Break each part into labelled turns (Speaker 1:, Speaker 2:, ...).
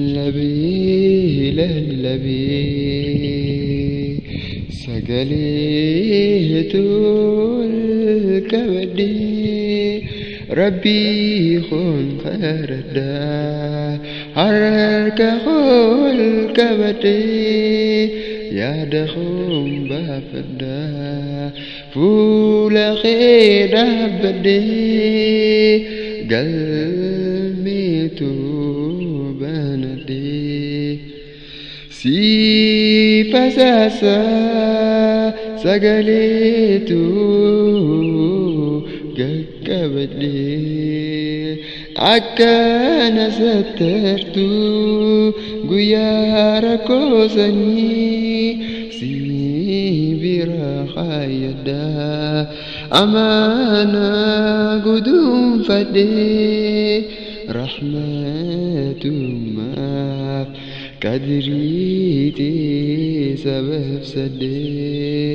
Speaker 1: Lallabee lallabee sagalee tol qabadhee rabbii koon kadhadhaa harka kool qabadhee yaada koon baafadhaa fuula kee dhaabbadhee galmeetu banadhee si fasaasa sagaleetu qaqqabadhee akkana sattartu guyyaa rakkoo sanii si bira kaayyadhaa amaanaa guduunfadhee rahmatumaaf qadriitii sababsadhee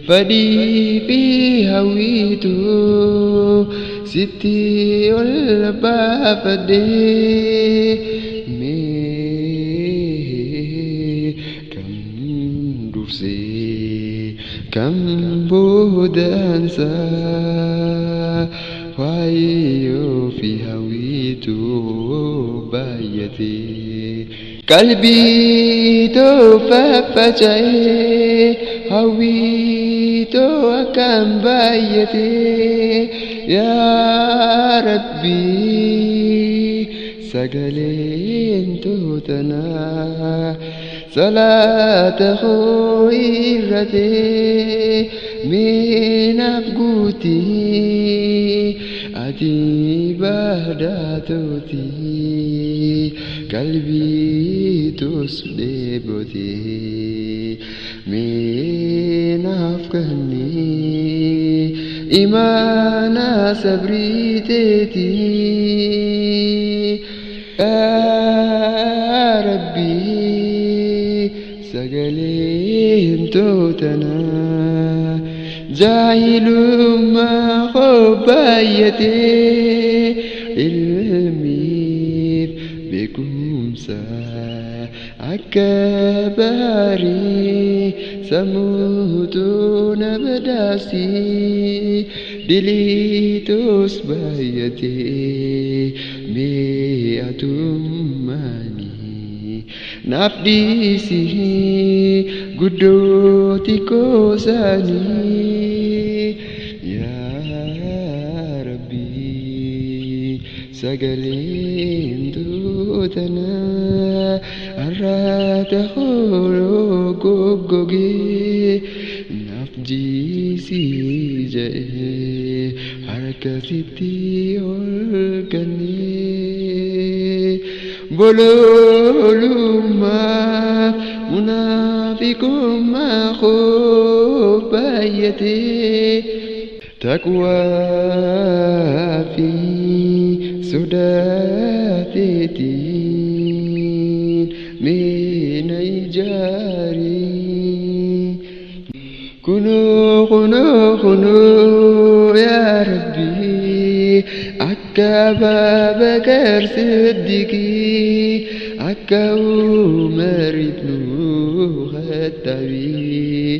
Speaker 1: fedhii fi hawwiitu sitti ol baafadhee mee kam dursee kam boodaansaa waa'ee fi hawwiitu baay'atee qalbii too faffaca'ee hawwiitoo akkam baay'atee yaa rabbii sagaleen tootanaa salaata koo irratee meenaaf guutii ati baadaatooti qalbii tos dheebotee meenaaf kennee imaana sabriiteetii yaa rabbii sagaleen tootanaa jaahilummaa koo baay'atee ilmiif beekumsa akka baarii sammuutu na badaasi diliitus baay'atee mee atummaanii naaf dhiisi guddooti koosaanii yaa rabbii sagaleen tootanaa arraata hooloo goggogee naaf jiisii jedhee harka sitti ol kennee bololummaa munaafiqummaa koo baay'atee taqwaa fi sodaateetiin meena ijaarii kunoo kunoo kunoo yaa rabbii akka Abaabakar Siddiqii akka Umar ibnu Khattabii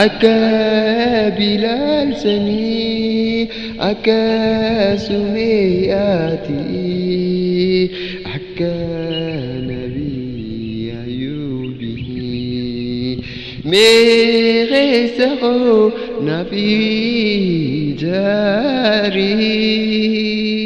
Speaker 1: akka Bilaal sanii akka Sumeeyaatii akka Nabii Ayyuubii mee keessa koo naaf ijaarii.